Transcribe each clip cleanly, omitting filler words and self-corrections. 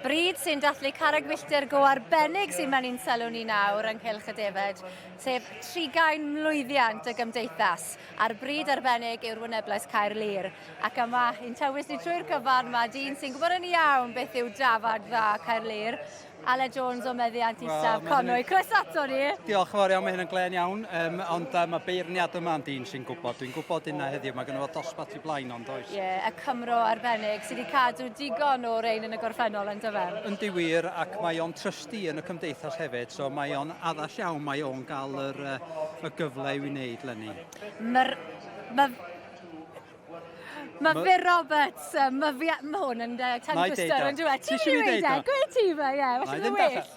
Bryd sy'n dathlu carreg milltir go arbennig sy'n mewn i'n sylw ni nawr ynghylch y defaid, sef trigain mlwyddiant y gymdeithas, a'r bryd arbennig yw'r Wyneblais Caer Lir. Ac yma, i'n tywys ni trwy'r cyfan, mae dyn sy'n gwybod yn iawn beth yw dafad dda Caer Lir, Aled Jones o Meddiant Isaf well, Conwy. Croeso ato ni. Diolch yn fawr iawn, mae hyn yn glen iawn. Um, ond uh, mae beirniad yma yn dyn sy'n gwybod. Dwi'n gwybod hynna heddiw, mae gynno fo dosbarth i blaen ond oes. Ie, yeah, y Cymro arbennig sydd wedi cadw digon o rein yn y gorffennol yn dyfe. Yndi wir, ac mae o'n trustee yn y cymdeithas hefyd, so mae o'n addas iawn, mae o'n gael yr, uh, y gyfle i'w wneud lenni. Mae'r... Mae Mae fe Roberts, mae fi, mae hwn yn uh, tongue twister yn dweud. Ti'n mynd i weid e? Gwe ti fe, ie. Felly mae'n well.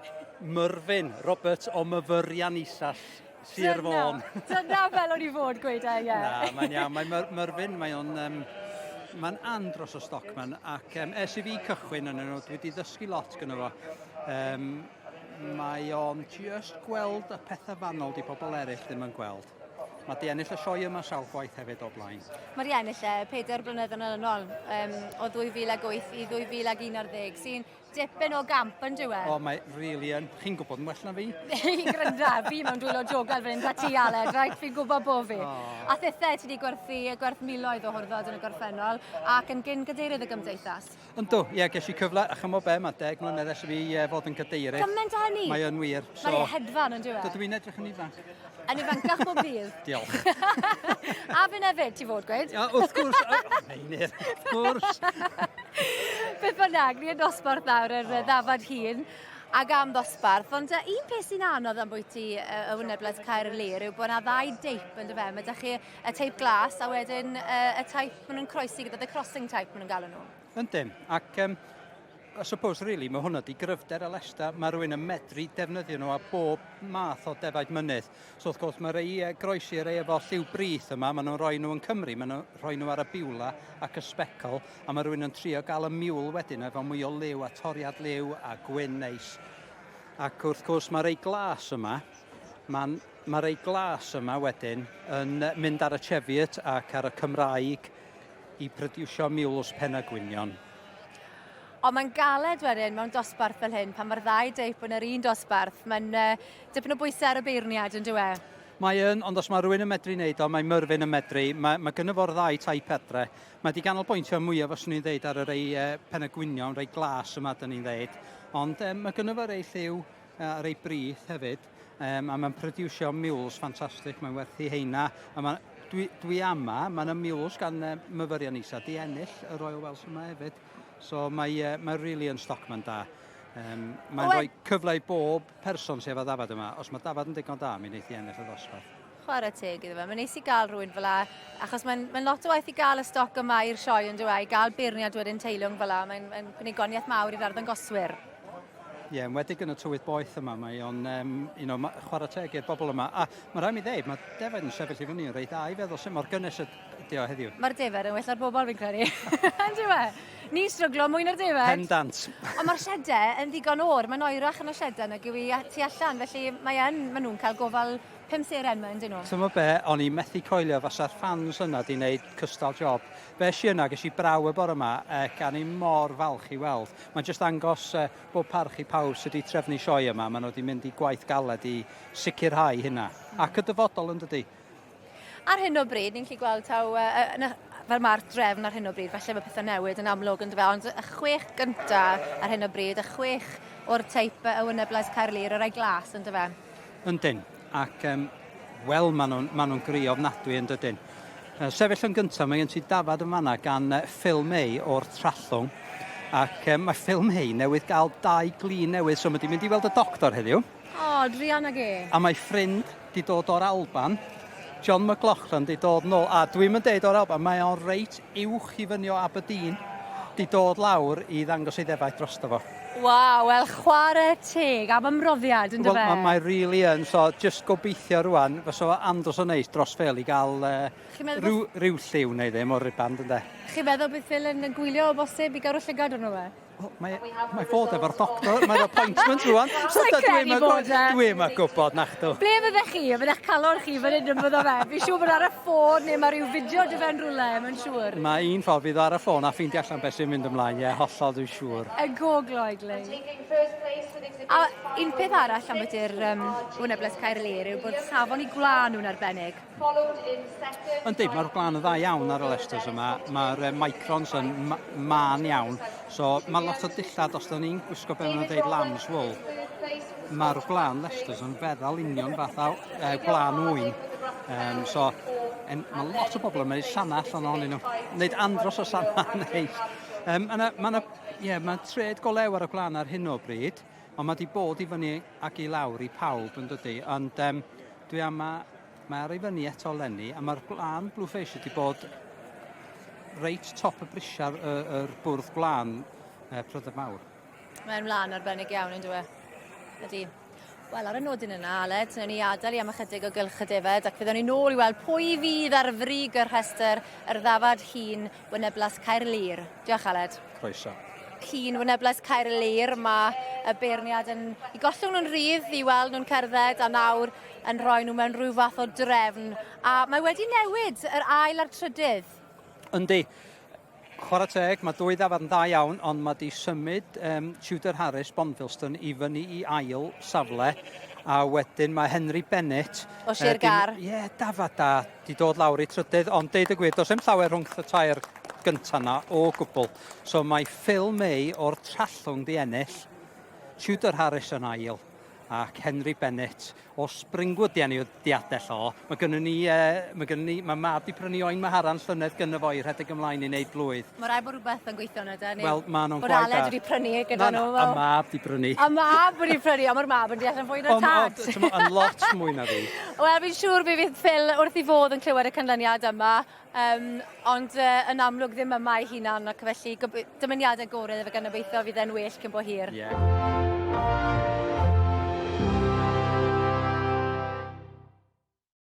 Myrfyn Roberts o Myfyrian Isas, Sir Fôn. Dyna fel o'n i fod gweud e, ie. Na, mae'n iawn. Mae Myr Myrfyn, mae o'n... Um, mae'n andros o stockman ac um, ers i fi cychwyn yn nhw, dwi wedi ddysgu lot gyda fo. Um, mae o'n just gweld y pethau fanol di pobl eraill ddim yn gweld. Mae di ennill y sioe yma sawl gwaith hefyd o blaen. Mae di ennill e pedair blynedd yn olynol, um, o 2008 i 2011, sy'n dipyn o gamp yn dyw e? O, mae really yn. Chi'n gwybod yn well na fi. I grynda, fi mewn dwylo jogel fan hyn, da ti Aled, right? Fi'n gwybod bo fi. Oh. A thithe ti wedi gwerthu gwerth miloedd o hwrddod yn y gorffennol ac yn gyn gadeirydd y gymdeithas. Yndw, ie, ges i cyfle, a chymod be, mae deg mlynedd ers i fi uh, fod yn cadeirydd. Gymaint o hynny? Mae yn wir. So, Mae'n hedfan yn dyw e? Dydw i'n edrych yn ifanc. Yn ifancach bob dydd. Diolch. a fi'n hefyd, ti fod gweud? Ia, wrth gwrs. Meinir, wrth gwrs. Beth bynnag, ni yn dosbarth nawr yr oh. ddafad hun ag am ddosbarth. Ond uh, un peth sy'n anodd am bwyty uh, y Wyneblais Caer y Lir yw bod yna ddau deip yn dyfe. Mae ydych chi y teip glas a wedyn uh, y teip maen nhw'n croesi gyda the crossing type maen nhw'n galw nhw. Yndyn, ac um, I suppose really mae hwnna di gryfder y Leicester, mae rhywun yn medru defnyddio nhw a bob math o defaid mynydd. So wrth gwrs mae rei groesi rei efo lliw brith yma, maen nhw'n rhoi nhw yn Cymru, maen nhw'n rhoi nhw ar y biwla ac y specol, a mae rhywun yn trio gael y miwl wedyn efo mwy o liw a toriad liw a gwyn neis. Ac wrth gwrs mae rei glas yma, mae'n mae rei glas yma wedyn yn mynd ar y Cheviot ac ar y Cymraeg i produsio mules pen a gwynion. Ond mae'n galed wedyn mewn dosbarth fel hyn, pan mae'r ddau deip yn yr un dosbarth. Mae'n uh, dipyn o bwysau ar y beirniad yn dyw e? Mae yn, ond os mae rhywun yn medru wneud o, mae Myrfyn yn medru. Mae, mae gynno fo'r ddau taip adre. Mae di ganolbwyntio mwyaf, os i'n ddeud, ar y rei uh, pen y gwynion, rei glas yma, dyn ni'n ddeud. Ond um, mae gynno fo rei lliw uh, rei brith hefyd. Um, a mae'n produsio mules ffantastig, mae'n werthu heina. A mae, dwi, dwi ama, mae yna mules gan uh, myfyrion isa di ennill y Royal Welsh yma hefyd. So mae, uh, mae really yn stockman da. Um, mae'n rhoi cyfle i bob person sydd efo ddafad yma. Os mae dafad yn digon da, mi wneith i ennill y ddosbarth. Chwarae teg iddo fe. Mae'n neis i gael rhywun fel la, achos mae'n mae lot o waith i gael y stoc yma i'r sioe yn dweud, i gael beirniad wedyn teilwng fel la, mae'n mae gwneud gwaniaeth mawr i'r arddangoswyr. Ie, yeah, enwedig yn y tywydd boeth yma, mae o'n, um, you know, chwarae teg i'r bobl yma. A mae rhaid mi ddeud, mae defaid yn sefyll i fyny yn reit dda i feddwl sut mor gynnes ydy o heddiw. Mae'r defaid yn well na'r bobl fi'n credu. Yn dyw e? Ni'n stryglo mwy na'r defaid. Pendant. Ond mae'r siedau yn ddigon oer, mae'n oerach yn y siedau nag yw i tu allan, felly mae yn, maen nhw'n cael gofal pum seren 'ma, yndyn nhw? Ti'n be, o'n i methu coelio fasa'r fans yna di wneud cystal job. Fe es i yna, ges i braw y bore yma, ac o'n i mor falch i weld. Mae'n jyst dangos uh, bob parch i pawb sydd wedi trefnu sioe yma. Maen nhw wedi mynd i gwaith galed i sicrhau hynna. Ac y dyfodol yn dydy. Ar hyn o bryd, ni'n gallu gweld taw, uh, fel mae'r drefn ar hyn o bryd, falle mae pethau newid yn amlwg yn dyfe, ond y chwech gynta ar hyn o bryd, y chwech o'r teip y Wyneblais Caerlŷr, y rai glas yn dyfe. Yndyn, ac um, wel, maen nhw'n ma nhw gry ofnadwy yn dydyn. Uh, sefyll yn gyntaf, mae gen ti dafad yn fanna gan uh, Phil May o'r Trallwng. Ac um, mae Phil May newydd gael dau glin newydd, so mae di mynd i weld y doctor heddiw. O, oh, druan ag e. A mae ffrind di dod o'r Alban, John McLaughlin di dod nôl, a dwi'n mynd deud o'r Alban, mae o'n reit uwch i fyny o Aberdeen, di dod lawr i ddangos ei ddefaid drosto fo. Waw, wel chwarae teg am ymroddiad, yn dyfe? Wel, mae really yn, so just gobeithio rwan, fysa fo andros o neis dros Phil i gael uh, rhyw, rhyw lliw neu ddim o'r riband, ynde. Chi'n meddwl bydd Phil yn gwylio o bosib i gael rhyw llygad arno fe? Wel, mae, mae fod efo'r doctor, mae'n appointment rwan. So Sa'n credu bod e. Dwi'm yn gwybod, nachdw. Ble fyddech chi? Fyddech calon chi fan hyn yn byddo fe? Fi'n siŵr bod ar y ffôn neu mae rhyw fideo dy fe'n rhywle, mae'n siŵr. Mae un ffordd fydd ar y ffôn a ffeindio allan beth sy'n mynd ymlaen, ie, hollol dwi'n siŵr. Y go gloi glei. A un peth arall am ydy'r um, Wynebles Caerlŷr yw bod safon i gwlân nhw'n arbennig. Yndi, mae'r gwlân yn dda iawn ar y Leicesters yma. Mae'r uh, microns yn mân iawn. So mae lot o dillad, os da ni'n gwisgo be maen nhw'n dweud lamb's wool, mae'r gwlân Leicesters yn feddal union fath o uh, gwlân ŵyn. Um, so, en, mae lot o bobl yn gwneud sanna allan ohonyn nhw. Wneud andros o sanna neis. Um, mae yna, ma yeah, ma tred go lew ar y gwlân ar hyn o bryd, ond mae di bod i fyny ac i lawr i pawb yn dydy. Ond um, dwi am mae ar ei fyny eto lenni, a mae'r gwlân Blue Fish wedi bod reit top y brisiau'r y, yr bwrdd gwlân e, Pryder Mawr. Mae'n wlân arbennig iawn yn dyw e? Ydy. Wel, ar y nodyn yna, Aled, wnawn ni adael i am ychydig o gylch y defaid ac fyddwn ni nôl i weld pwy fydd ar frig y rhestr yr ddafad hŷn Wyneblas Caerlŷr. Diolch, Aled. Croeso. Hŷn Wyneblas Caerlŷr, mae y beirniad yn i gollwng nhw'n rhydd i weld nhw'n cerdded a nawr yn rhoi nhw mewn rhyw fath o drefn. A mae wedi newid yr ail a'r trydydd. Yndi. Chwarae teg, mae dwy ddafad yn dda iawn, ond mae di symud um, Tudor Harris, Bonfilston, i fyny i ail safle. A wedyn mae Henry Bennett... O Sir Gar. Ie, yeah, dafad da, di dod lawr i trydydd, ond deud y gwir, does dim llawer rhwng y tair gynta na o gwbl. So mae Phil May o'r Trallwng di ennill, Tudor Harris yn ail, ac Henry Bennett o Springwood di enw diadell o. Mae gynnu ni, uh, mae gynnu ni, mae mab di prynu oen maharan llynedd gynno fo i rhedeg ymlaen i wneud blwydd. Mae rhaid bod rhywbeth yn gweithio yna, da. Wel, ma nhw'n gwaith da. Bod Aled wedi prynu e gyda nhw. A mab di prynu. A mab wedi prynu, a mae'r mab yn deall yn fwy na tad. Yn lot mwy na fi. Wel, fi'n siŵr fi fydd Phil wrth i fodd yn clywed y canlyniad yma. Um, ond uh, yn amlwg ddim yma ei hunan ac felly dymuniadau gorau iddo fe gan obeithio fydd e'n well cyn bo hir. Yeah.